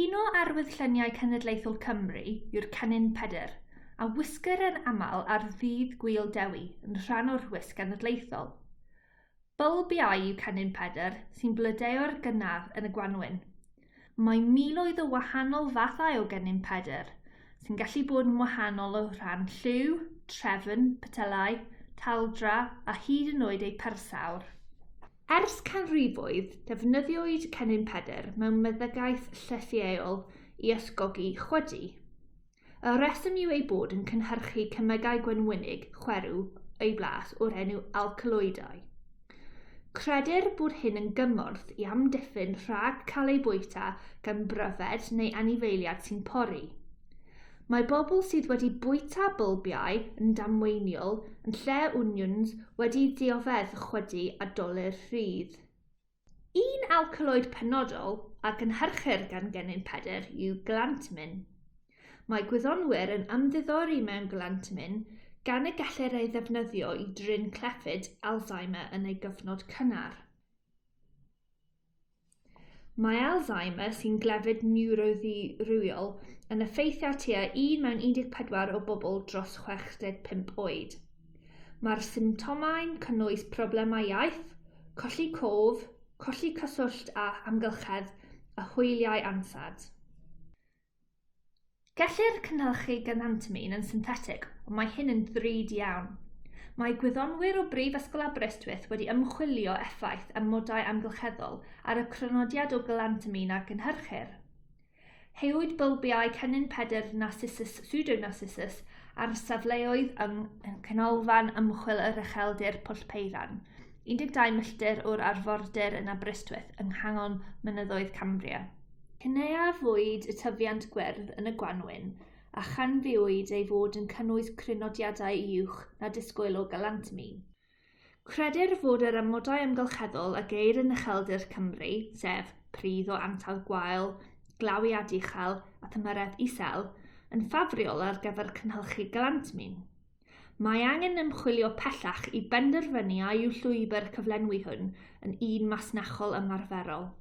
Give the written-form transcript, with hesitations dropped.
Un o arwyddlluniau cenedlaethol Cymru yw'r Cennin Pedr, a wisgir yn aml ar Ddydd Gŵyl Dewi yn rhan o'r wisg genedlaethol. Bylbiau yw Cennin Pedr sy'n blodeuo'r gynnar yn y gwanwyn. Mae miloedd o wahanol fathau o Gennin Pedr, sy'n gallu bod yn wahanol o rhan lliw, trefn, petylau, taldra a hyd yn oed eu persawr. Ers canrifoedd, defnyddiwyd cennin Pedr mewn meddygaeth llysieuol i ysgogi chwydu. Y rheswm yw eu bod yn cynhyrchu cemegau gwenwynig chwerw eu blas o'r enw alcaloidau. Credir bod hyn yn gymorth i amddiffyn rhag cael eu bwyta gan bryfed neu anifeiliaid sy'n pori. Mae bobl sydd wedi bwyta bylbiau yn damweiniol yn lle wniwns wedi dioddef chwydu a dolur rhydd. Un alcaloid penodol a gynhyrchir gan gennin Pedr yw galantamine. Mae gwyddonwyr yn ymddiddori mewn galantamine gan y gellir ei ddefnyddio i drin clefyd Alzheimer yn ei gyfnod cynnar. Mae Alzheimer, sy'n glefyd niwroddirywiol, yn effeithio tua 1 mewn 14 o bobl dros 65 oed. Mae'r symptomau'n cynnwys problemau iaith, colli cof, colli cyswllt â amgylchedd a hwyliau ansad. Gellir cynhyrchu galantamine yn synthetig, ond mae hyn yn ddrud iawn. Mae gwyddonwyr o Brifysgol Aberystwyth wedi ymchwilio effaith amodau amgylcheddol ar y crynodiad o galantamine a gynhyrchir. Heuwyd bylbiau cennin Pedr Narcissus pseudonarcissus ar safleoedd yng Nghanolfan Ymchwil yr Ucheldir Pwll Peiran, 12 milltir o'r arfordir yn Aberystwyth yng nghanol Mynyddoedd Cambria. Cynaeafwyd y tyfiant gwyrdd yn y gwanwyn a chanfuwyd ei fod yn cynnwys crynodiadau uwch na disgwyl o galantamine. Credir fod yr amodau amgylcheddol a geir yn ucheldir Cymru, sef pridd o ansawdd gwael, glawiad uchel a thymheredd isel, yn ffafriol ar gyfer cynhyrchu galantamine. Mae angen ymchwilio pellach i benderfynu a yw llwybr cyflenwi hwn yn un masnachol ymarferol.